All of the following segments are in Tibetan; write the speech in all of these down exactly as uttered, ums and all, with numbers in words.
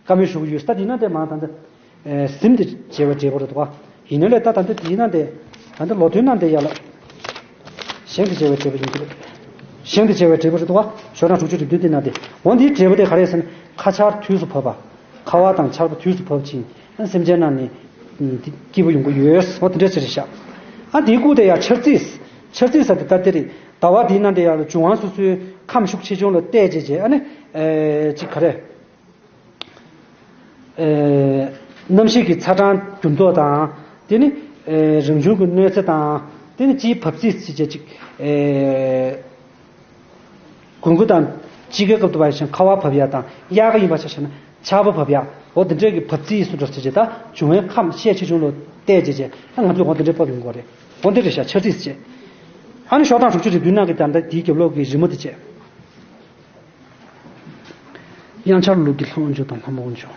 བཀའ་མོལ་ཞུ་གི་ཡོད། ད་དེ་ན་དེ་མ་ད་འདི་ཟིན་དེ་བྱས་པའི་འབྲས་བུ་རེད་འདུག་ག་ཡིན་ནའི་ད་ད་འདི་དེ་ན་དེ་ད་འདི་ལོ་དོན་ན་དེ་ཡ་ལ་གཞན་དེ་བྱས་པའི་འབྲས་བུ་ཡིན་གྱི་རེད། གཞན་དེ་བྱས་པའི་འབྲས་བུ་རེད་འདུག་ག་ཤོག་གྲངས་དྲུག་ཅུ་རེ་བདུན་དེ་ན་དེ་འོ་འདིའི་འབྲས་བུ་དེ་ག་རེ་ཟེར་ན་ཁ་ཆར་དུས་སུ་བབས་པ། ཁ་བ་དང་ཆར་པ་དུས་སུ་བབས་ཕྱིན་སེམས་ཅན་རྣམས་ནི་སྐྱིད་པོ་ཡོང་གི་ཡོད། འོ་དེ་འདྲ་ཞིག་རེད་ཤག་ཨ་དེའི་སྐུ་དེ་ཡ་འཆར་རྩིས། འཆར་རྩིས་ཟེར་དེ་ད་དེ་རེད། ཟླ་བ་འདིའི་ནང་དེ་ཡ་ལ་འབྱུང་བ་སོ་སོའི་ཁམས་ཤུགས་ཆེ་ཆུང་ལ་བལྟས་བྱས་བྱས་ཨ་ནི་ཅིག་ག་རེ། གནམ་གཤིས་ཀྱི་ཚ་གྲང་འགྱུར་ལྡོག་དང་། དེ་ནི་རང་བྱུང་གི་གནོད་འཚེ་དང་། དེ་ནི་སྤྱིའི་བབས་ཚིགས་ཅིག་བྱས་ཅིག་དགུན་ཁ་དང་དཔྱིད་ཀའི་སྐབས་དུ་བ་ཡིན་ཞིང་ཁ་བ་བབས་ཡག་དང་། དབྱར་ཁ་ཡིན་པ་ཆ་བཞག་ན་ཆར་པ་བབས་ཡག་འོ་དེ་འདྲས་ཀྱི་བབས་ཚིགས་སུ་འགྲོ་ཟེར་བྱས་ད་འབྱུང་བའི་ཁམས་ཤས་ཆེ་ཆུང་ལ་བལྟས་བྱས་བྱས་ད་ང་ཚོས་འོ་དེ་འདྲས་བབས་ཡོང་གི་རེད། འོ་འདི་རེད་ཤག་འཆར་རྩིས་ཟེར་བྱས། ཨ་ནི་ཤོག་གྲངས་དྲུག་ཅུ་རེ་བདུན་ནང་གི་ད་ལྟ་དེའི་རྒྱབ་ལོགས་ཀྱི་རི་མོ་དེ་བྱས། དབྱངས་འཆར་ལུགས་ཀྱི་ལྷ་མོ་འཇུ་དང་ལྷ་མོ་འཇུ།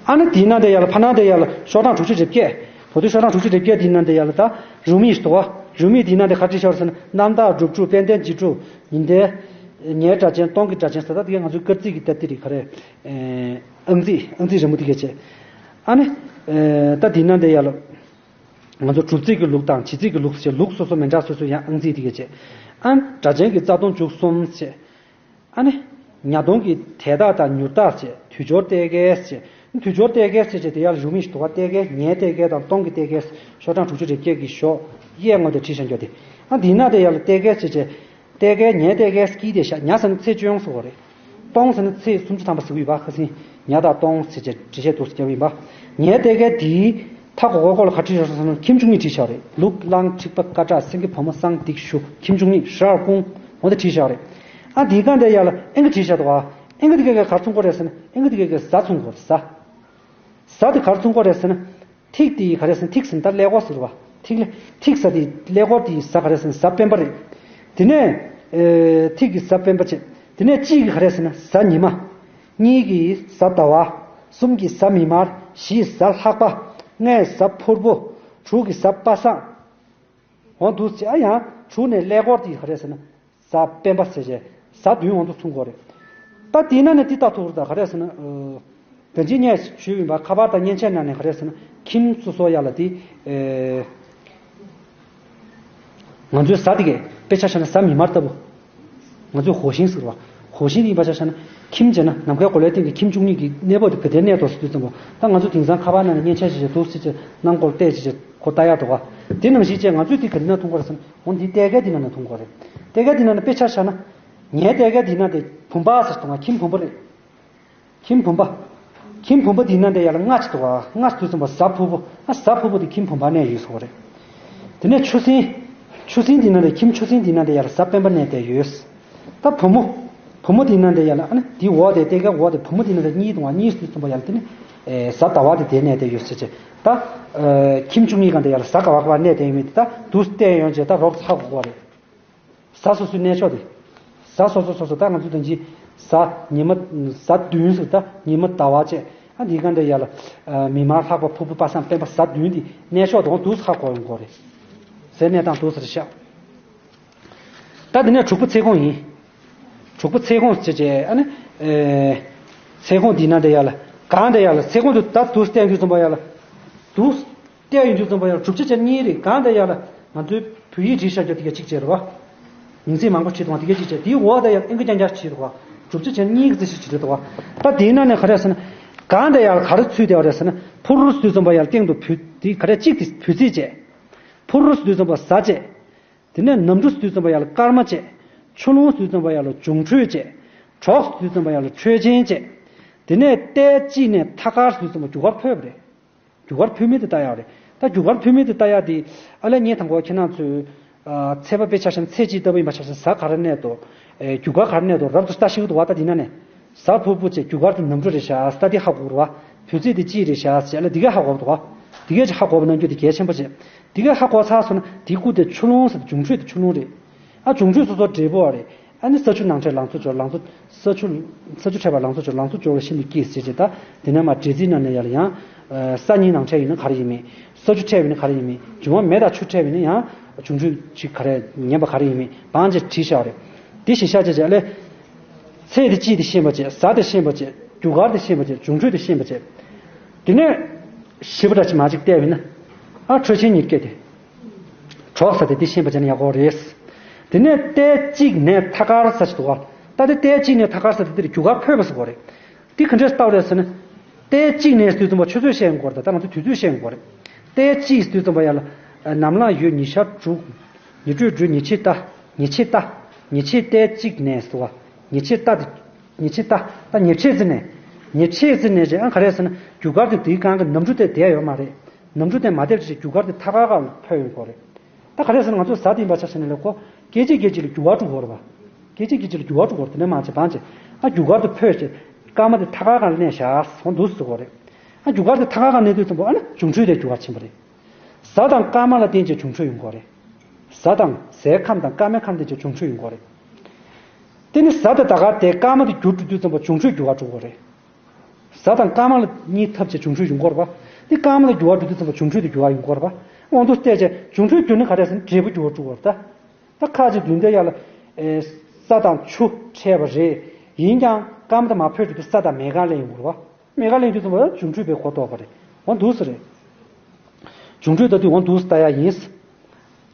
ཨ་ནི་དེའི་ནང་དེ་ཡ་ལ་ཕ་ནང་དེ་ཡ་ལ་ཤོག་གྲངས་དྲུག་ཅུ་རེ་བརྒྱད། བོད་དུ་ཤོག་གྲངས་དྲུག་ཅུ་རེ་བརྒྱད་དེའི་ནང་དེ་ཡ་ལ་ད་རུ་མི་ཞིག་འདུག་བ། རུ་མི་དེའི་ནང་དེ་ག་རེ་བྲིས་ཤག་ཟེར་ན་གནམ་བདག་སྒྲུབ་ཕྲུག་དཔལ་ལྡན་རྗེ་ཕྲུག་ཉི་ཟླའི་ཉའི་སྒྲ་ཅན་སྟོང་གི་སྒྲ་ཅན་ཟེར་ད་དེ་ག་ང་ཚོའི་སྐར་རྩིས་ཀྱི་ད་དེ་རེད་ག་རེ། ཨང་རྩིས་ཨང་རྩིས་རི་མོ་དེ་ག་བྱས། ཨ་ནི་ད་དེའི་ནང་དེ་ཡ་ལ་ང་ཚོ་གྲུབ་རྩིས་ཀྱི་ལུགས་དང་བྱེད་རྩིས་ཀྱི་ལུགས་ཟེར་ལུགས་སོ་སོ་མི་འདྲ་སོ་སོའི་ཡང་ཨང་རྩིས་དེ་ག་བྱས། ཨ་ནི་སྒྲ་ཅན་གྱི་རྩ་ལྟུང་མཇུག་གསུམ་བྱས། ཨ་ནི། ཉ་སྟོང་གི་དེ་དག་དང་མྱུར་དག་ཅེས་དུས་སྦྱོར་ལྟས་ཀའི་ཅེས། དུས་སྦྱོར་ལྟས་ཀའི་ཅེས་ཅེས་དེ་ཡར་བཞུགས་མི་ཞིག་འདུག་ག་ལྟས་ཀའི་ཉའི་ལྟས་ཀའི་དང་སྟོང་གི་ལྟས་ཀའི་ཤོག་གྲངས་དྲུག་ཅུ་རེ་བརྒྱད་ཀྱི་ཤོག་གཡས་ངོས་དེ་བྲིས་བཞག་རྒྱུ་དེ། ཨ་འདི་ན་དེ་ཡར་ལ་ལྟས་ཀའི་ཅེས་ཅེས། ལྟས་ཀའི་ཉའི་ལྟས་ཀའི་སྐྱིད་དེ་ཤག་ཉ་ཟེར་ན་ཚེས་བཅོ་ཡོང་སོགས་རེད། སྟོང་ཟེར་ན་ཚེས་སུམ་ཅུ་ཐམ་པ་ཟེར་གི་ཡོད་པ་ཁ་སང་ཉ་དང་སྟོང་ཟེར་ཅེས་འགྲེལ་བཤད་འདུག་ཟེར་རྒྱབ་ཡིན་པ། ཉའི་ལྟས་ཀའི་དེའི་མཐའ་སྒོ་སྒོ་སྐོར་ལ་ག་བྲིས་ཤག་ཟེར་ན་ཁྱིམ་བཅུ་གཉིས་བྲིས་ཤག་རེད། ལུག་གླང་འཁྲིག་པ་ཀ་བྲག་སེང་གེ་བ་མོ་གསང་སྡིག་ཞུ་ཁྱིམ་བཅུ་གཉིས་ཧྲལ་ཀུང་འོ་དེ་བྲིས་ཤག་རེད། ཨ་དེའི་སྒང་དེ་ཡར་ལ་ཨེ་འགའ་བྲིས་ཤག་འདུག་ག་ཨེ་འགའ་དེ་ག་ག་གར་མཚུངས་ཀོ་རེད་ཟེར་ན་ཨེ་འགའ་དེ་ག་ག་གཟའ་མཚུངས་ཀོ་རེད་གཟའ། གཟའ་དེ་གར་མཚུངས་ཀོ་རེད་ཟེར་ན། ཐིག་དེ་ག་རེ་ཟེར་ན་ཐིག་ཟེར་ན་ད་ཀླད་ཀོར་ཟེར་བ། ཐིག་ལེ་ཐིག་གཟའ་དེ་ཀླད་ཀོར་དེ་གཟའ་ག་རེ་ཟེར་ན་གཟའ་སྤེན་པ་རེད། དེ་ནས་ཨེ་ཐིག་གི་གཟའ་སྤེན་པ་བྱས། དེ་ནས་གཅིག་གི་ག་རེ་ཟེར་ན་གཟའ་ཉི་མ། གཉིས་ཀྱི་གཟའ་ཟླ་བ། གསུམ་གྱི་གཟའ་མིག་དམར། བཞི་གཟའ་ལྷག་པ། ལྔའི་གཟའ་ཕུར་བུ། དྲུག་གི་གཟའ་པ་སངས། འོ་འདུག་ཅེས། ཨ་ཡང་དྲུག་ནས་ཀླད་ཀོར་དེ་ག་རེ་ཟེར་ན། གཟའ་སྤེན་པ་ཟེར་བྱས་གཟའ་བདུན་འོང་དུ་མཚུངས་ཀོ་རེད། ད་དེའི་ནང་ནས་འདི་ལྟ་ཐུབ་རེད། ད་ག་རེ་ཟེར་ན། ཨ། དོན་གཅིག་ངས་ཞུས་ཡིན་པ་ཁ་པར་དང་མཉེན་ཆས་ནང་ནས་ག་རེ་ཟེར་ན་ཁྱིམ་སོ་སོ་ཡ་ལ་དེ། ཨེ། ང་ཚོའི་གཟའ་དེ་གས་དཔེ་ཆ་བཞག་ན་གཟའ་མིག་དམར་ལྟ་བུ། ང་ཚོས་火星ཟེར་བ།火星དེ་ཡིན་པ་ཆ་བཞག་ན་ཁྱིམ་བྱས་ན་ནམ་མཁའི་གོ་ལའི་སྟེང་གི་ཁྱིམ་བཅུ་གཉིས་ཀྱི་གནས་བབ་དེ་ག་དེར་གནས་འདུག་ཟེར་དུས་ཙམ་པ། ད་ང་ཚོ་དེང་སང་ཁ་པར་ནང་ནས་མཉེན་ཆས་ཞིག་ཞིག་འདུག་ཟེར་ཅིག་གནང་སྐོར་བལྟས་ཅིག་ཅིག་ཁོ་ལྟ་ཡག་འདུག་ག་དེ་ནང་བཞིན་བྱས་ང་ཚོས་དེ་ག་དེ་ན་མཐོང་གི་རེད་ཟེར་ན། འོ་འདི་ལྟས་ཀའི་འདི་ནང་ནས་མཐོང་གི་རེད། ལྟས་ཀའི་འདི་ནང་ནས་དཔེ་ཆ་བཞག་ན། ངའི་ལྟས་ཀའི་འདི་ནང་དེ་བུམ་པ་ཟེར་མཐོང་བ། ཁྱིམ་བུམ་པ། ཁྱིམ་བུམ་པ། ཁྱིམ་བུམ་པ་འདི་ནང་དེ་ཡར་ལ་ལྔ་ཅིག་འདུག་ག་ལྔ་དུས་ཙམ་པ་གཟའ་ཕུར་བུ། ཨ་གཟའ་ཕུར་བུ་དེ་ཁྱིམ་བུམ་པ་གནས་ཡོད་ཟེར་བ་རེད། དེ་ནས་ཆུ་སྲིན། ཆུ་སྲིན་འདི་ནང་དེ་ཁྱིམ་ཆུ་སྲིན་འདི་ནང་དེ་ཡར་ལ་གཟའ་སྤེན་པ་གནས་བསྡད་ཡོད། ད་བུ་མོ། བུ་མོ་འདི་ནང་དེ་ཡར་ལ་ཨ་ནི་འདི་འོག་དེ་ལྟས་ཀའི་འོག་དེ་བུ་མོ་འདི་ནང་དེ་གཉིས་འདུག་ག་གཉིས་དུས་ཙམ་པ་ཡར་ལ་དེ་ནི། ཨེ་གཟའ་ཟླ་བ་དེ་དེ་གནས་བསྡད་ཡོད་ཟེར་བྱས། ད། ཨེ་ཁྱིམ་བཅུ་གཉིས་སྒང་དེ་ཡར་ལ་གཟའ་ག་བ་ག་བ་གནས་བསྡད་ཡོད་མེད་དེ་ད་འདུག་བལྟས་ཡོང་བྱས་ད་རོབ་ཙམ་ཧ་གོ་གི་རེད། གཟའ་སོ་སོའི་གནས་ཕྱོགས་དེ། གཟའ་སོ་སོ་སོ་སོ་ད་ང་ཚོ་དོན་གྱིས་གཟའ་ཉི་མ་གཟའ་བདུན་ཟེར་ད་ཉི་མ་ཟླ་བ་བཅས། ཨ་འདི་ག་འདྲ་ཡ་ལ། ཨ་མིག་དམར་ལྷག་པ་ཕུར་བུ་པ་སངས་སྤེན་པ་གཟའ་བདུན་འདི་གནས་ཕྱོགས་དང་འདུག་ཧ་གོ་ཡོང་གི་རེད། ཟེར་གནས་སྟངས་འདུག་ཟེར་ཤག་ད་འདི་ནས་དྲུག་པ་ཚེ་གོང་ཡིན། དྲུག་པ་ཚེ་གོང་ཟེར་བྱས་ཨ་ནི། ཨེ་ཚེ་གོང་འདི་ན་འདྲ་ཡ་ལ། གང་འདྲ་ཡ་ལ་ཚེ་གོང་དུ་ད་འདུག་བསྟན་དུས་ཙམ་པ་ཡ་ལ། འདུག་བལྟས་ཡོང་དུས་ཙམ་པ་ཡང་བསྒྲུབ་བྱ་ཅན་གཉིས་རེད། གང་དེ་ཡང་ལ་ང་ཚོའི་བོད་ཡིག་བྲིས་བཞག་རྒྱུ་དེ་ག་གཅིག་བྱས་རེད་བ། མིང་ཚིག་མང་པོ་བྲིས་འདུག་བ། དེ་ག་གཅིག་བྱས། དེའི་འོག་དེ་ཡང་ཨེ་འགའ་རྐྱང་རྐྱང་བྲིས་འདུག་བ། བསྒྲུབ་བྱ་ཅན་གཉིས་ཀྱི་རྩི་ཤིང་བྲིས་འདུག་བ། ད་དེའི་ནང་ནས་ག་རེ་ཟེར་ན། གང་དེ་ཡང་ག་རེ་ཚུད་བསྡད་པ་རེད་ཟེར་ན། ཕུར་རུ་ཟེར་དུས་ཙམ་པ་ཡང་སྟེང་དུ་བུ་དེ་ག་རེ་གཅིག་དེ་བུ་རྩིས་བྱས། ཕུར་རུ་ཟེར་དུས་ཙམ་པ་གཟའ་བྱས། དེ་ནས་ནམ་གྲུ་ཟེར་དུས་ཙམ་པ་ཡང་ལ་སྐར་མ་བྱས། ཆུ་ཀླུང་ཟེར་དུས་ཙམ་པ་ཡང་ལ་འབྱུང་འཕྲོད་བྱས། གྲོགས་ཟེར་དུས་ཙམ་པ་ཡང་ལ་འཕྲོད་ཆེན་བྱས། དེ་ནས་ལྟས་གཅིག་ནས་ཐ་སྐར་ཟེར་དུས་ཙམ་པ་རྒྱུ་སྐར་འཕོས་པ་རེད། རྒྱུ་སྐར་འཕོས་མིན་དེ་ལྟ་ཡག་རེད། ད་རྒྱུ་སྐར་འཕོས་མིན་དེ་ལྟ་ཡག་དེ། ཨ་ལས་ངས་དང་པོ་ཁྱེད་རང་ཚོས། ཨ་ཚེས་པ་དཔེ་ཆ་བཞག་ན་ཚེས་གཅིག་ལྟ་བུ་ཡིན་པ་ཆ་བཞག་ན་གཟའ་ག་རེ་གནས་འདུག་ཨེ་རྒྱུ་སྐར་ག་རེ་གནས་འདུག་རབ་ཏུ་ལྟ་ཤེས་ཀྱི་འདུག་བ། ད་དེ་ན་ནས་གཟའ་ཕུར་བུ་བྱས་རྒྱུ་སྐར་དེ་ནམ་གྲུ་རེད་ཤག་ད་དེ་ཧ་གོ་རུ་བ། བུ་ཚིགས་དེ་གཅིག་རེད་ཤག་ཟེར་ལ་དེ་གས་ཧ་གོ་འདུག་བ། དེ་གས་ཅིག་ཧ་གོ་བ་ནང་རྒྱུ་དེ་གལ་ཆེན་པོ་བྱས། དེ་གས་ཧ་གོ་ཚར་སོང་ན་དེ་སྐུ་དེ་ཆུ་ཀླུང་ཟེར་ཏེ་འབྱུང་འཕྲོད་དེ་ཆུ་ཀླུང་རེད། ཨ་འབྱུང་འཕྲོད་སོ་སོ་འབྲས་བུ་བ་རེད། ཨ་ནི་ས་ཆུ་ནང་འཕྲད་ལང་ཚོ་སྦྱོར། ལང་ཚོ། ས་ཆུ། ས་ཆུ་འཕྲད་པ་ལང་ཚོ་སྦྱོར། ལང་ཚོ་སྦྱོར་བ་ཤིན་ཏུ་སྐྱིད་ཟེར་བྱས། ད་དེ་ནས་མ་འབྲས་རྩིས་ནང་ནས་ཡར་ཡང་། ས་གཉིས་ནང་འཕྲད་ཡིན་ན་ག་རེ་ཡིན་མིན། ས་ཆུ་འཕྲད་པ་ཡིན་ན་ག་རེ་ཡིན་མིན། འབྱུང་བ་མེ་དང་ཆུ་འཕྲད་པ་ཡིན་ན་ཡང་འབྱུང་འཕྲོད་ཅིག་ག་རེ་ངན་པ་ག་རེ་ཡིན་མིན་བང་བྱས་བྲིས་བཞག་པ་རེད། དེ་གཞིར་བཞག་བྱས་བྱས་ཨ་ལས། ཚེས་དེ་གཅིག་དེ་ཤེས་པ་བྱས། གཟའ་དེ་ཤེས་པ་བྱས། རྒྱུ་སྐར་དེ་ཤེས་པ་བྱས། འབྱུང་འཕྲོད་དེ་ཤེས་པ་བྱས། དེ་ནས་བཞི་པ་འདྲ་ཅིག་མ་ཅིག་བལྟས་པ་ཡིན་ན། ཨ་འཕྲོད་ཆེན་ཉེར་བརྒྱད་དེ། གྲོགས་ས་དེ་དེ་ཤེས་པ་བྱས་ན་ཡག་པོ་རེད། དེ་ནས་ལྟས་གཅིག་ནས་ཐད་ཀར་ས་ཅིག་འདུག་ག་ད་དེ་ལྟས་གཅིག་ནས་ཐད་ཀར་ས་དེ་དེར་རྒྱུ་སྐར་འཕོས་པ་ཟེར་གོ་རེད། དེ་ག་འདྲས་ལྟ་བ་རེད་ཟེར་ན། ལྟས་གཅིག་ནས་དུས་ཙམ་པ་ཆུ་ཚོད་བཤད་ཡོང་གི་ཡོད་རེད། ད་ལྟ་ང་ཚོ་དུས་ཚོད་བཤད་ཡོང་གི་ཡོད་རེད། ལྟས་གཅིག་དུས་ཙམ་པ་ཡར་ལ་ནམ་ལངས་ཡོད། ཉི་ཤར་དྲུག་ཉི་དྲོད་དྲུག་ཉི་ཕྱེད་ལྟ། ཉི་ཕྱེད་ལྟ། ཉི་ཕྱེད་ལྟས་གཅིག་ནས་ཟེར་བ། ཉི་ཕྱེད་ལྟ་དེ། ཉི་ཕྱེད་ལྟ། ད་ཉི་ཕྱེད་ཙམ་ནས། ཉི་ཕྱེད་ཙམ་ནས་ཅེས་ཨ་ག་རེ་ཟེར་ན། རྒྱུ་སྐར་དེ་དེའི་སྒང་གི་ནམ་གྲུ་དེ་བསྡད་ཡོད་མ་རེད། ནམ་གྲུ་དེ་མ་བསྡད་པ་ཅིག་རྒྱུ་སྐར་དེ་ཐད་ཀར་སྒང་ལ་འཕོས་ཡོང་གི་རེད། ད་ག་རེ་ཟེར་ན་ང་ཚོ་གཟའ་དེ་ཡིན་པ་ཆ་བཞག་ན་ལས་ཁོ་སྐད་ཅིག་སྐད་ཅིག་ལ་འགྱུར་བ་འགྲོ་གི་རེད་པ། སྐད་ཅིག་སྐད་ཅིག་ལ་འགྱུར་བ་འགྲོ་གི་རེད། དེ་ནས་མ་བྱས་བང་བྱས་ཨ་རྒྱུ་སྐར་དེ་འཕོས་བྱས་སྐར་མ་དེ་ཐད་ཀར་སྒང་ལ་གནས་བཞག་ཧོན་འདུག་ཟེར་གོ་རེད། ཨ་རྒྱུ་སྐར་དེ་ཐད་ཀར་སྒང་གནས་དུས་ཙམ་པ་ཨ་ནི་འབྱུང་འཕྲོད་དེ་འགྱུར་བ་ཕྱིན་པ་རེད། གཟའ་དང་སྐར་མ་ལ་བརྟེན་བྱས་འབྱུང་འཕྲོད་ཡོང་གི་རེད། གཟའ་དང་གཟའི་ཁམས་དང་སྐར་མའི་ཁམས་བརྟེན་བྱས་འབྱུང་འཕྲོད་ཡོང་གི་རེད། དེ་ནི་གཟའ་དང་ཟླ་སྐར་དེ་སྐར་མ་དེ་འགྱུར་འགྲོ་དུས་ཙམ་པ་འབྱུང་འཕྲོད་འགྱུར་བ་འགྲོ་གི་རེད། གཟའ་དང་སྐར་མ་ལ་གཉིས་འཐབ་བྱས་འབྱུང་འཕྲོད་ཡོང་གི་རེད་པ། དེ་སྐར་མ་ལ་འགྱུར་བ་འགྲོ་དུས་ཙམ་པ་འབྱུང་འཕྲོད་དེ་འགྱུར་བ་ཡོང་གི་རེད་པ། དབང་དུ་བལྟས་བྱས་འབྱུང་འཕྲོད་འགྱུར་ནི་ག་རེ་ཟེར་ན་འབྲས་བུ་འགྱུར་བ་འགྲོ་གི་རེད་ད། ད་ཁ་ཅིག་མདུན་དེ་ཡར་ལ། ཨེ། ས་དང་ཆུ་འཕྲད་པ་རེད། ཡིན་ཀྱང་སྐར་མ་དེ་མར་འཕོས་འགྲོ་དུས་ས་དང་མེ་སྒང་སླེབས་ཡོང་གི་རེད་པ། མེ་སྒང་སླེབས་དུས་ཙམ་པ་འབྱུང་འཕྲོད་པའི་གོ་རྟོགས་པ་རེད། འོ་འདུག་ས་རེད། འབྱུང་འཕྲོད་ལྟ་དུས་འོ་འདུག་ས་ལྟ་ཡ་ཡིན།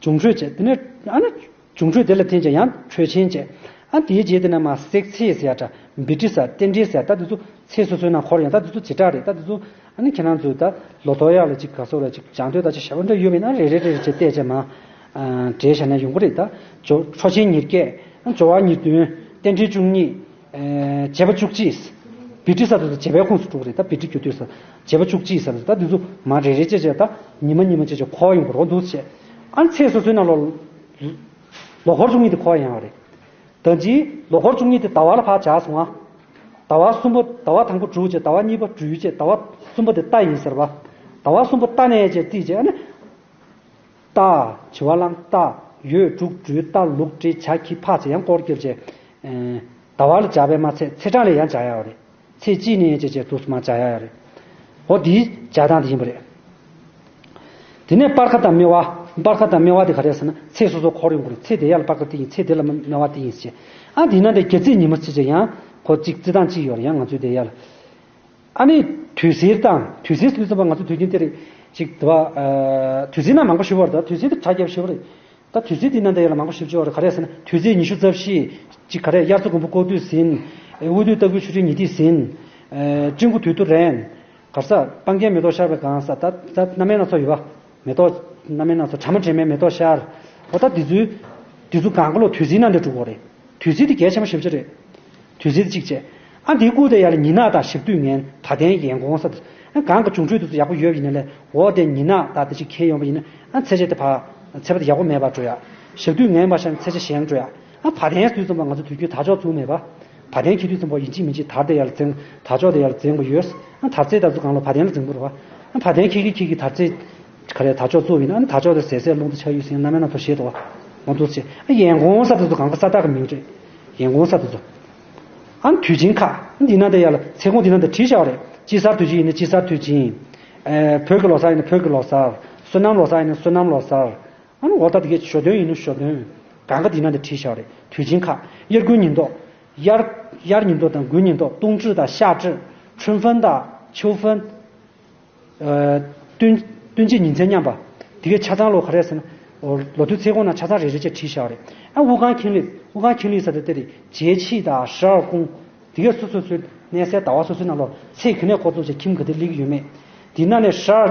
འབྱུང་འཕྲོད་བྱས་དེ་ནས་ཨ་ནི། འབྱུང་འཕྲོད་དེ་ལ་བརྟེན་བྱས་ཡང་འཕྲོད་ཆེན་བྱས། ཨ་དེའི་རྗེས་དེ་ནས་མར་སྲེག་ཚེ་ཟེར་ཡ་འདྲ། བི་ཏྲི་ས། རྟེན་འབྲེལ་ཟེར་ཡ་ད་དེ་ཚོ་ཚེས་སོ་སོའི་ནང་འཁོར་ཡང་ད་དེ་ཚོ་བྱེ་བྲག་རེད། ད་དེ་ཚོ་ཨ་ནི་ཁྱེད་རང་ཚོས་ད་ལོ་ཐོ་ཡག་ལ་ཅིག་ག་སོགས་ལ་ཅིག་སྦྱང་འདོད་ད་ཅིག་ཞེ་པོ་འདྲ་ཡོད་པ་ཡིན་ན་རེ་རེ་རེ་རེ་བྱས་བལྟས་བྱས་མར། ཨ་འགྲེལ་བཤད་ནས་ཡོང་གི་རེད་ད། འཇོ་འཕྲོད་ཆེན་ཉེར་བརྒྱད། སྦྱོར་བ་ཉེར་བདུན། རྟེན་འབྲེལ་བཅུ་གཉིས། ཨེ། བྱེད་པ་བཅུ་གཅིག་བི་ཏྲི་ས་དེ་ཚོ་བྱེད་པའི་ཁོངས་སུ་འགྲོ་གི་རེད་ད། བི་ཏྲི་རྒྱུ་དུས་ས་བྱེད་པ་བཅུ་གཅིག་ས་དེ་ཚོ་ད་དེ་ཚོ་མར་རེ་རེ་བྱས་བྱས་ད་ཉི་མ་ཉི་མ་བྱས་བྱས་འཁོར་ཡོང་གི་རེད། འོ་འདུག་སེ་བྱས། ཨ་ནི་ཚེས་སོ་སོའི་ནང་ལོ། ལོ་འཁོར་བཅུ་གཉིས་དེ་འཁོར་ཡོང་བ་རེད། ད་ཅི་ལོ་འཁོར་བཅུ་གཉིས་དེ་ཟླ་བ་ལ་ཕར་བྱས་སོང་ང་། ཟླ་བ་གསུམ་པ་ཟླ་བ་དང་པོ་དྲུག་བྱས་ཟླ་བ་གཉིས་པ་སྦྲུལ་བྱས་ཟླ་བ་གསུམ་པ་དེ་རྟ་ཡིན་ཟེར་བ། ཟླ་བ་གསུམ་པ་རྟ་ནས་བྱས་རྩིས་བྱས་ཨ་ནི། རྟ། བྱི་བ་གླང་རྟ། ཡོས་འབྲུག་སྦྲུལ་རྟ་ལུག་སྤྲེལ་བྱ་ཁྱི་ཕག་ཚེ་ཡང་སྐོར་བརྒྱབ་བྱས། ཨེ། ཟླ་བ་ལ་སྦྱར་བས་མ་ཚད་ཚེས་གྲངས་ལ་ཡང་སྦྱར་ཡག་རེད། ཚེས་གཅིག་ནས་བྱས་བྱས་འདུག་སེ་མར་སྦྱར་ཡག་རེད། འོ་འདིའི་སྦྱར་སྟངས་དེ་ཡིན་པ་རེད། དེ་ནས་སྤར་ཁ་དང་སྨེ་བ། སྤར་ཁ་དང་སྨེ་བ་དེ་ག་རེ་ཟེར་ན་ཚེས་སོ་སོ་འཁོར་ཡོང་གི་རེད། ཚེས་དེ་ཡར་ལ་སྤར་ཁ་དེ་ཡིན། ཚེས་དེ་ལ་སྨེ་བ་དེ་ཡིན་ཞེས། ཨ་འདི་ན་དེ་རྒྱ་ཚེས་ཉི་མ་ཚེས་བྱས་ཡང་ཁོ་གཅིག་རྩི་སྟངས་གཅིག་ཡོད་རེད། ཡང་ང་ཚོའི་དེ་ཡར་ལ། ཨ་ནི་དུས་ཟིར་དང་དུས་ཟིར་ཟེར་དུས་ཙམ་པ་ང་ཚོ་དུས་རྒྱུན་དེ་རེད་ཅིག་དུ་བ། དུས་ཟིར་ན་མང་པོ་ཞིག་བར་དུ་དུས་ཟིར་དེ་གྲ་རྒྱས་ཞིག་བར་རེད། ད་དུས་ཟིར་དེ་ན་འདི་ཡ་ལ་མང་པོ་ཞིག་བརྗོད་རེད། ག་རེ་ཟེར་ན་དུས་ཚེས་ཉི་ཤུ་རྩ་བཞི་ཅིག་ག་རེ་དབྱར་རྩྭ་དགུན་འབུ་བཀོག་དུས་ཟིན། དབུས་དུས་སྟག་གུ་ཆུ་ཚོད་ཉི་ཟླའི་ཟིན། སྤྲིན་དགུ་དུས་སྟོད་རན། གར་ས་སྤང་རྒྱན་མེ་ཏོག་ཤར་བའི་གང་ས་ད་ད་སྣ་མིན་སྣ་ཚོགས་ཡོད་པ། མེ་ཏོག་སྣ་མིན་སྣ་ཚོགས་གྲ་མ་འདྲེས་མའི་མེ་ཏོག་ཤར། འོ་ད་འདི་ཚོའི། འདི་ཚོ་གང་ག་ལོ་དུས་ཚིགས་ནང་དུ་འགྲོ་གི་རེད། དུས་ཚིགས་དེ་གལ་ཆེན་པོ་ཞེ་པོ་ཅིག་རེད། དུས་ཚིགས་དེ་གཅིག་བྱས། ཨ་འདིའི་སྐུ་དེ་ཡར་ལ་ཉི་ནག་དང་ཞག་དུས་ངན་བ་དན་ཡན་གོང་ས་དེ། ཨ་གང་གི་འབྱུང་འཕྲོད་དེ་ཚོ་ཡག་པོ་ཡོད་པ་ཡིན་ན་ལས་འོ་དེ་ཉི་ནག་དང་དེ་ཅིག་ཁེལ་ཡོང་པ་ཡིན་ན་ཨ་ཚེས་ཆ་དེ་ཕར་ཚེས་པ་དེ་ཡག་པོ་མེད་པར་འགྲོ་ཡ། ཞག་དུས་ངན་པ་ཤར་ན་ཚེས་ཆ་ཞན་འགྲོ་ཡ། ཨ་བ་དན་དུས་ཙམ་པ་ང་ཚོ་དུས་རྒྱུན་དར་ལྕོག་བཙུགས་མེད་པ། བ་དན་འཁྱེར་དུས་ཙམ་པ་ཡིན་གཅིག་མིན་གཅིག་དར་དེ་ཡར་ལ་འཛིང་དར་ལྕོག་དེ་ཡར་ལ་འཛིང་པ་ཡོད། ཨ་དར་ཚེས་དེ་ཚོ་གང་ལོ་བ་དན་ལ་འཛིང་པ་རེད་བ། ཨ་བ་དན་འཁྱེར་གྱི་འཁྱེར་གྱི་དར་ཚེས། ག་རེ་དར་ལྕོག་བཙུགས་ཡིན་ན་ཨ་ནི་དར་ལྕོག་དེ་ཟད་ཟད་རླུང་དེ་ཆགས་ཡོད་ཟིན་སྣ་མིན་སྣ་ཚོགས་བཞེས་འདུག་བ། མ་འདུག་ཅེས་ཨ་ཡན་གོང་ས་དེ་ཚོ་གང་ག་ས་བདག་གི་མིང་རེད། ཡན་གོང་ས་དེ་ཚོ། ཨ་ནི་དུས་ཆེན་ཁག་འདི་ན་དེ་ཡར་ལ་ཚེས་ཁོངས་འདི་ན་དེ་བྲིས་བཞག་པ་རེད། དཔྱིད་གསར་དུས་ཆེན་ཡིན་ན་དཔྱིད་གསར་དུས་ཆེན། ཨེ་བོད་ཀྱི་ལོ་གསར་ཡིན་ན་བོད་ཀྱི་ལོ་གསར། སོ་ནམ་ལོ་གསར་ཡིན་ན་སོ་ནམ་ལོ་གསར། ཨ་ནི་འོ་ད་དེ་གའི་ཞོ་སྟོན་ཡིན་ན་ཞོ་སྟོན། གང་ག་འདི་ན་དེ་བྲིས་བཞག་པ་རེད། དུས་ཆེན་ཁག་དབྱར་དགུན་ཉིན་ཐོ། དབྱར་དབྱར་ཉིན་ཐོ་དང་དགུན་ཉིན་ཐོ། 冬至 དང་夏至། 春分 དང་秋分། 呃， སྟོན་སྟོན་དཔྱིད་ཉིན་མཚན་མཉམ་པ། དེ་གའི་ཆ་ཚང་ལོ་ག་རེ་ཟེར་ན། ལོ་དུས་ཚེས་ཁོངས་ན་ཆ་ཚང་རེ་རེ་བྱས་བྲིས་བཞག་པ་རེད། ཨ་དབུ་རྐང་ཁྱིམ་ལས་དབུ་རྐང་ཁྱིམ་ལས་ཟེར་དེ་དེ་རེད། 节气 དང་十二宫། དེ་གའི་སོ་སོ་སོའི་གནས་སའི་ཟླ་བ་སོ་སོའི་ནང་ལོ་ཚེས་ག་ནས་འགོ་བཙུགས་བྱས་ཁྱིམ་ག་དེ་སླེབས་ཀྱི་ཡོད་མེད། དེ་ནང་ནས་十二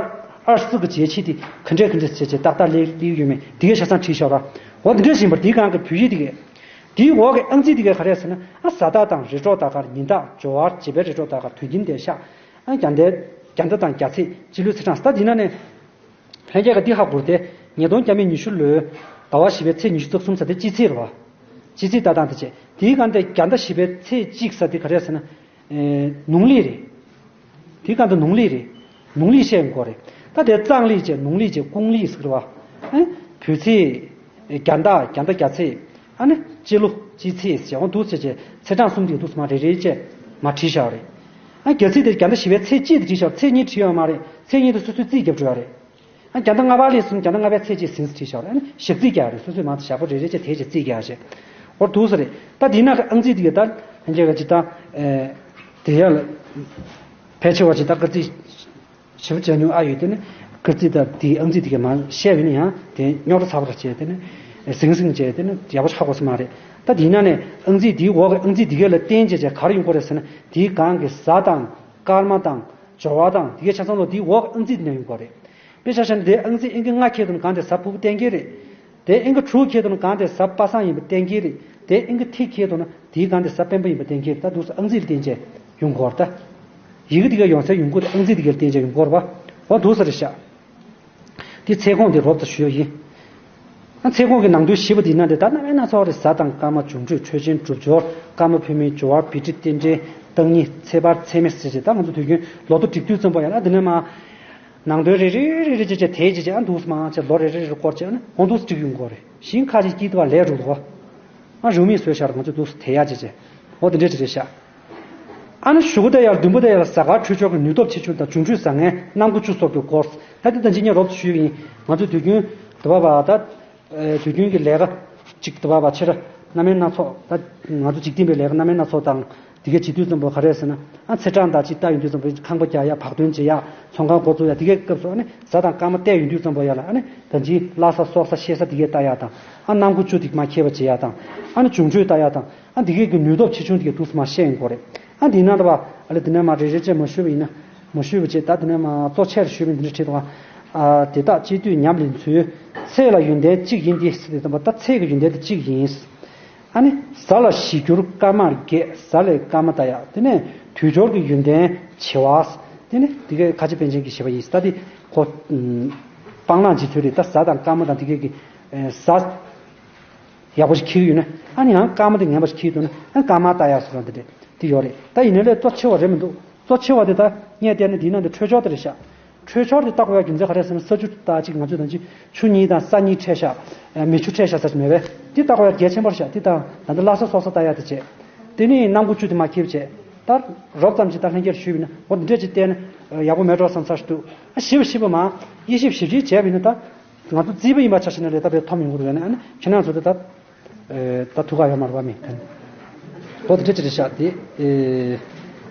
二十四个节气 དེ་ག་འདྲས་ག་འདྲས་བྱས་བྱས་ཏག་ཏག་སླེབས་སླེབས་ཀྱི་ཡོད་མེད་དེ་གའི་ཆ་ཚང་བྲིས་བཞག་པ་རེད། འོ་དེ་འདྲས་ཡིན་པར་དེའི་སྒང་གི་བོད་ཡིག་དེ་གའི། དེའི་འོག་གི་ཨང་རྩིས་དེ་གའི་ག་རེ་ཟེར་ན་ཨ་གཟའ་ཟླ་དང་རེས་གྲོགས་ཟླ་སྐར་ཉིན་རྟགས་སྦྱོར་བ་བྱེད་པའི་རེས་གྲོགས་ཟླ་སྐར་དུས་རྒྱུན་དེ་ཤག་ཨ་རྒྱ་ཟླ། རྒྱ་ཟླ་དང་རྒྱ་ཚེས་སྤྱི་ལོའི་ཚེས་གྲངས་ད་འདི་ན་ནས། ལྷན་རྒྱས་ཀྱིས་འདི་ཧ་གོ་རེད་དེ། ཉིས་སྟོང་བརྒྱ་མེད་ཉི་ཤུ་ལོའི་ཟླ་བ་བཞི་པའི་ཚེས་ཉི་ཤུ་རྩ་གསུམ་ཚེས་དེ་སྤྱི་ཚེས་རེད་བ། སྤྱི་ཚེས་ལྟ་སྟངས་དེ་བྱས། དེའི་སྒང་དེ་རྒྱ་ཟླ་བཞི་པའི་ཚེས་གཅིག་ཚེས་དེ་ག་རེ་ཟེར་ན། ཨེ་ནོང་ལིག་རེད། དེའི་སྒང་དེ་ནོང་ལིག་རེད། ནོང་ལིག་བཤད་ཡོང་གི་རེད། ད་དེ་གཙང་ལིག་བྱས་ནོང་ལིག་བྱས་ཀུང་ལིག་ཟེར་བ། ཨེ་བོད་ཚེས། རྒྱ་ཟླ་རྒྱ་ཟླ་རྒྱ་ཚེས། ཨ་ནི་སྤྱི་ལོ་སྤྱི་ཚེས་བྱས་འོང་འདུག་བྱས་བྱས་ཚེས་གྲངས་གསུམ་དེ་འདུག་མ་རེ་རེ་བྱས་མ་བྲིས་བཞག་པ་རེད། ཨ་རྒྱ་ཚེས་དེ་རྒྱ་ཟླ་བཞི་པའི་ཚེས་གཅིག་དེ་བྲིས་བཞག་ཚེས་གཉིས་བྲིས་ཡོད་མ་རེད། ཚེས་གཉིས་དེ་སོ་སོའི་རྩིས་བརྒྱབ་འགྲོ་ཡ་རེད། ཨ་རྒྱ་ཟླ་ལྔ་པ་ལས་གསུམ་རྒྱ་ཟླ་ལྔ་པའི་ཚེས་གཅིག་ཟིན་བྲིས་བཞག་རེད། ཨ་ནི་ཞག་རྩིས་རྒྱག་རེད། སོ་སོས་མང་དུ་ཞག་པོ་རེ་རེ་བྱས་དེ་བྱས་རྩིས་རྒྱག་བྱས། འོར་འདུག་ས་རེད། ད་འདི་ན་ཨང་རྩིས་འདི་ག་ད་ལྷན་རྒྱས་ཀྱི་ཅི་ད། ཨེ། དེ་ཡང་ཕལ་ཆེ་བ་ཅིག་ད་སྐར་རྩིས་ཞིབ་བྱ་མྱོང་ཨ་ཡོད། དེ་ནི་སྐར་རྩིས་དང་དེའི་ཨང་རྩིས་དེ་ག་མ་བཤད་པ་ཡིན་ན་ཡང་དེ་རྙོག་དྲ་ཚ་བ་ར་བྱས། དེ་ནི་ཟིང་ཟིང་བྱས། དེ་ནི་ཡག་པོ་ཆགས་དགོས་ས་མ་རེད། ད་དེ་ཡིན་ན་ནས་ཨང་རྩིས་དེའི་འོག་གི་ཨང་རྩིས་དེ་ག་ལ་བརྟེན་བྱས་བྱས་ག་རེ་ཡོང་གི་རེད་ཟེར་ན། དེའི་སྒང་གི་གཟའ་དང་སྐར་མ་དང་སྦྱོར་བ་དང་དེ་གའི་ཆ་ཚང་ལོ་དེའི་འོག་གི་ཨང་རྩིས་དེ་ནས་ཡོང་གི་རེད། དཔེ་ཆ་བཞག་ན་དེ་ཨང་རྩིས་ཨང་ཀི་ལྔ་འཁྱེར་འདུག་ན་གང་དེ་གཟའ་ཕུར་བུ་བསྟན་གྱི་རེད། དེ་ཨང་ཀི་དྲུག་འཁྱེར་འདུག་ན་གང་དེ་གཟའ་པ་སངས་ཡིན་པ་བསྟན་གྱི་རེད། དེ་ཨང་ཀི་ཐིག་འཁྱེར་འདུག་ན་དེའི་གང་དེ་གཟའ་སྤེན་པ་ཡིན་པ་བསྟན་གྱི་རེད། ད་འདུག་སེ་ཨང་རྩིས་ལ་བརྟེན་བྱས་ཡོང་གི་ཡོད་རེད། ད་ཡི་གེ་དེ་ག་ཡོང་སའི་ཡོང་སྒོ་དེ་ཨང་རྩིས་དེ་ག་ལ་བརྟེན་བྱས་ཡོང་གི་ཡོད་རེད་པ། འོ་འདུག་སེ་རེད་ཤག་དེ་ཚེ་གོང་དེ་རོབ་ཙམ་ཞུས་པ་ཡིན། ཨ་ཚེ་གོང་གི་ནང་དོན་ཞིབ་པ་དེ་ཡིན་ན་དེ་ད་རྣམ་དབྱེ་སྣ་ཚོགས་རེད། གཟའ་དང་སྐར་མ། འབྱུང་འཕྲོད། འཕྲོད་ཆེན། གྲུབ་སྦྱོར། སྐར་མ་བུད་མེད། སྦྱོར་བ། བི་ཏྲི། རྟེན་འབྲེལ། བརྟག་གཉིས། ཚེས་པར། ཚེས་མེད་ཟེར་བྱས། ད་ང་ཚོ་དུས་རྒྱུན་ལོ་ཐོ་སྒྲིག་དུས་ཙམ་པ་ཡང་ན་དེ་ནས་མ་ནང་དོན་རེ་རེ་རེ་རེ་བྱས་བྱས་དེ་བྱས་བྱས། ཨ་འདུག་སེ་མང་ཆེ་ལོ་རེ་རེ་རེ་སྐོར་བྱས། ཨ་ནི་འོ་འདུག་སེ་སྒྲིག་ཡོང་གི་ཡོད་རེད། ཞིང་ཁ་ཅིག་སྐྱིད་དུ་བ་ལས་འགྲོ་འདུག་བ། ཨ་རིང་མིན་བཟོས་ཤར་ང་ཚོས་འདུག་སེ་དེ་ཡག་བྱས་བྱས། འོ་དེ་འདྲས་བྱས་བྱས་ཤག་ཨ་ནི་གཞུག་གུ་དེ་ཡར་བདུན་པོ་དེ་ཡར་གཟའ་སྐར་འཕྲོད་སྦྱོར་གྱི་ནུས་སྟོབས་ཆེ་ཆུང་དང་། འབྱུང་འཕྲོད་བཟང་ངན། གནམ་སྒོ་བཅུ་སོགས་ཀྱི་སྐོར། ད་དེ་ད་ཅི་ཉིན་རོབ་ཞུས་ཡིན། ང་ཚོས་དུས་རྒྱུན་དུ་བ་བ་ད། དུས་རྒྱུན་གྱི་ལས་ཀ་ཅིག་དུ་བ་བ་ཕྱིར་རྣམ་སྨིན་སྣ་ཚོགས། ད་ང་ཚོ་འཇིག་རྟེན་པའི་ལས་ཀ་རྣམ་སྨིན་སྣ་ཚོགས་དང་དེ་གའི་བྱེད་དུས་ཙམ་པ་ག་རེ་ཟེར་ན། ཨ་ཚེས་གྲངས་དང་ཅིག་ལྟ་ཡོང་དུས་ཙམ་པ་ཁང་པ་རྒྱག་ཡ། བག་སྟོན་བྱེད་ཡ། ཚོང་ཁང་འགོ་བཙུགས་ཡ། དེ་གའི་སྐབས་སུ་ཨ་ནི་གཟའ་དང་སྐར་མ་བལྟས་ཡོང་དུས་ཙམ་པ་ཡ་ལ་ཨ་ནི་ད་ཅི་བླ་གཟའ་སྲོག་གཟའ་གཤེད་གཟའ་དེ་གའི་ལྟ་ཡ་དང་། ཨ་གནམ་སྒོ་བཅུ་དེ་མ་འཁེལ་བ་བྱེད་ཡ་དང་། ཨ་ནི་འབྱུང་འཕྲོད་ལྟ་ཡ་དང་། ཨ་འདི་གའི་གི་ནུས་སྟོབས་ཆེ་ཆུང་འདི་གའི་འདུག་སེ་མ་བཤད་ཡོང་གི་རེད། ཨ་འདི་ནང་ལྟ་བ་ཨ་ལེ་འདི་ནས་མ་རེ་རེ་བྱས་མ་ཞུས་པ་ཡིན་ན། མ་ཞུས་པ་བྱས། ད་འདི་ནས་མ་གཙོ་ཆེར་ཞུས་པ་འདི་འདྲ་བྲིས་འདུག་ཨ། དེ་དག་སྤྱི་འཐུས་ཉམས་ལེན་ཚུལ། ཚེས་ལ་ཡོན་ཏན་གཅིག་ཡིན་ཏེ་ཟེར་ཏེ་དང་པོ། ད་ཚེས་ཀྱི་ཡོན་ཏན་དེ་གཅིག་ཡིན། ཨ་ནི་གཟའ་ལ་གཞི་གྱུར་སྐར་མར་རྒྱས། གཟའ་ལས་སྐར་མ་ལྟ་ཡག་དེ་ནས་དུས་སྦྱོར་གྱི་ཡོན་ཏན་བྱེ་བ། དེ་ནི་འདི་གའི་ཁ་ཆེ་པཎ་ཆེན་གྱི་བཞེད་པ་ཡིན། ད་འདི་ཁོ་སྤང་བླང་བྱེད་ཚུལ་རེད། ད་གཟའ་དང་སྐར་མ་དང་འདི་གའི་གི་གཟའ་ཡག་པོ་ཞིག་འཁྱེར་གྱི་ཡོད་ན། ཨ་ནི་ཡང་སྐར་མ་དེ་ངན་པ་ཞིག་འཁྱེར་འདུག་ན། ཨ་སྐར་མ་ལྟ་ཡག་སོགས་དེ་འདྲ་དེ་ཡོད་རེད། ད་ཡིན་ནའི་ལས་གཙོ་ཆེ་བ་རེད་མི་འདུག་གཙོ་ཆེ་བ་དེ་ད་ངས་བལྟས་ན་འདིའི་ནང་དུ་འཕྲོད་སྦྱོར་དེ་རེད་ཤག་འཕྲོད་སྦྱོར་དེ་བལྟ་དགོས་ཡག་རྒྱུ་མཚན་ག་རེ་ཟེར་ན། ས་ཆུ་ད་ཅིག་ང་ཚོས་ད་ཅིག་ཆུ་གཉིས་དང་ས་གཉིས་འཕྲད་ཤག་མེ་ཆུ་འཕྲད་ཤག་ཟེར་གྱི་མེད་པས། དེ་བལྟ་དགོས་ཡག་གལ་ཆེན་པོ་རེད་ཤག་དེ་དང་ད་ལྟ་བླ་གཟའ་སྲོག་གཟའ་ལྟ་ཡག་དེ་བྱས། དེ་ནི་གནམ་སྒོ་བཅུ་དེ་མ་འཁེལ་བྱས། ད་རོབ་ཙམ་ཅིག་ད་ལྷན་རྒྱས་ཞུས་པ་ཡིན་ན། འོ་འདི་འདྲས་ཅིག་བལྟས་ན་ཡག་པོ་མེད་འགྲོ་བསམ་ཚར་ཞིག་འདུག་ཨ་ཞིབ་ཞིབ་མ་དབྱེ་ཞིབ་ཞིབ་ཞིབ་བྱས་པ་ཡིན་ན། ད་ང་ཚོ་རྩིས་པ་ཡིན་པ་ཆ་བཞག་ན་ལས་ད་བས་མཐོ་མི་འགོར་བས་ན། ཨ་ནི་ཁྱེད་རང་ཚོ་ད་ད་ད་ཐུགས་ཁག་ཡོད་མ་རེད་པ། མི་ད་འོ་དེ་འདྲ་ཅིག་རེད་ཤག་དེ་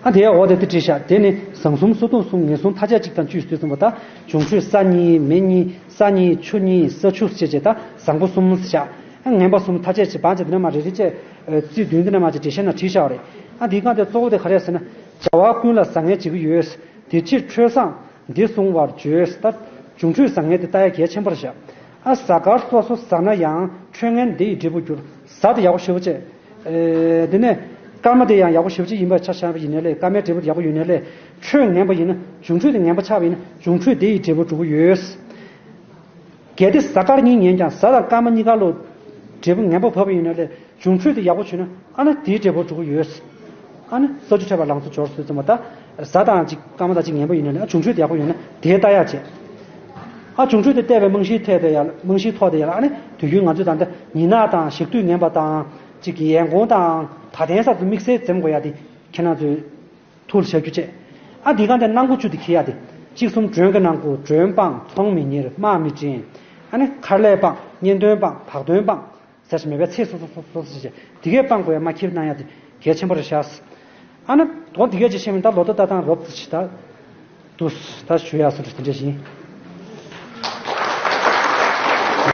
ཨ་དེ་འོ་དེ་དེ་བྲིས་ཤག་དེ་ནི་བཟང་གསུམ་སོ་བདུན་གསུམ་ངན་གསུམ་མཐའ་དཔྱད་གཅིག་དང་བཅུ་ཡིས་ཟེར་གསུངས་པ། ད་འབྱུང་འཕྲོད་ས་གཉིས་མེ་གཉིས་ས་གཉིས་ཆུ་གཉིས་ས་ཆུ་ཞེས་བྱས། ད་བཟང་པོ་གསུམ་ཟེར་ཤག་ཨ་ངན་པ་གསུམ་མཐའ་དཔྱད་བྱས། བང་བྱས་དེ་ནས་མ་རེ་རེ་བྱས་རྩིས་བདུན་དེ་ནས་མ་བྱས་འགྲེལ་བཤད་ནང་བྲིས་བཞག་པ་རེད། ཨ་འདིའི་སྒང་དེ་གཙོ་བོ་དེ་ག་རེ་ཟེར་ན། བྱ་བ་ཀུན་ལ་བཟང་ངན་བྱེད་ཀྱི་ཡོད། དེ་ཕྱིར་འཕྲོད་བཟང་འདི་བཟུང་བར་བྱོས། ད་འབྱུང་འཕྲོད་བཟང་ངན་དེ་ལྟ་ཡག་གལ་ཆེན་པོ་རེད་ཤག་ཨ་གཟའ་སྐར་སོ་སོ་བཟང་ན་ཡང་འཕྲོད་ངན་དེ་ཡི་འབྲས་བུར་འགྱུར། གཟའ་དེ་ཡག་པོ་ཞེ་པོ་བྱས། ཨེ་དེ་ནས་སྐར་མ་དེ་ཡང་ཡག་པོ་ཞེ་པོ་ཅིག་ཡིན་པ་ཆ་བཞག་པ་ཡིན་ནའི་ལས། སྐར་མའི་འབྲས་བུ་ཡག་པོ་ཡོད་ནའི་ལས། འཕྲོད་ངན་པ་ཡིན་ན། འབྱུང་འཕྲོད་དེ་ངན་པ་ཆགས་པ་ཡིན་ན་འབྱུང་འཕྲོད་དེ་ཡི་འབྲས་བུ་འགྲུབ་ཀྱི་ཡོད། གལ་ཏེ་གཟའ་སྐར་གཉིས་ངན་ཀྱང་། གཟའ་དང་སྐར་མ་གཉིས་ཀ་ལོ་འབྲས་བུ་ངན་པ་བབས་པ་ཡིན་ནའི་ལས། འབྱུང་འཕྲོད་དེ་ཡག་པོ་བྱུང་ན། ཨ་ནི་དེའི་འབྲས་བུ་འགྲུབ་ཀྱི་ཡོད། ཨ་ནི་ས་ཆུ་འཕྲད་པ་ལང་ཚོ་འབྱོར་ཟེར་ཙམ་པ། ད་གཟའ་དང་གཅིག་སྐར་མ་དང་གཅིག་ངན་པ་ཡིན་ན་ནི། ཨ་འབྱུང་འཕྲོད་དེ་ཡག་པོ་ཡོད་ན་དེ་ལྟ་ཡག་བྱས། ཨ་འབྱུང་འཕྲོད་དེ་བལྟས་པའི་རྨང་གཞིའི་ཐད་དེ་ཡ་ལ། རྨང་གཞིའི་ཐོག་དེ་ཡ་ལ། ཨ་ནི་དུས་རྒྱུན་ང་ཚོས་ད་ལྟ་ཉི་ནག་དང་ཞག་དུས་ངན་པ་དང་། གཅིག་གི་ཡན་གོང་དང་བ་དན་ས་ཚོ་དམིགས་བསལ་འཛེམ་དགོས་ཡ་དེ་ཁྱེད་རང་ཚོས་ཐུགས་ལ་བཞག་རྒྱུ་བྱས། ཨ་འདི་གང་དེ་སྣ་ཁུག་བཅུ་དེ་འཁྱེར་ཡ་དེ། གཅིག་གསུམ་མགྲོན་གྱི་སྣ་ཁུག། མགྲོན་སྤངས། ཚོང་མི་གཉེར། དམག་མི་འདྲེན། ཨ་ནི་མཁར་ལས་སྤངས། གཉེན་དོན་སྤངས། བག་སྟོན་སྤངས། ཟེར་ཞིག་མེད་པའི་ཚེས་སོ་སོ་སོ་སོ་ཞིག་དེ་གས་སྤང་དགོས་ཡ་མ་འཁྱེར་གནང་ཡ་དེ་གལ་ཆེན་པོ་རེད་ཤག་ཨ་ན་དོ་དེ་གས་ཅིག་ཤེས་མིན་ད་ལོ་ཐོ་ལྟ་སྟངས་རོབ་ཙམ་ཞིག་ད་དུ་ད་ཞུ་ཡ་སོ་དེ་འདྲ་ཞིག་ཡིན།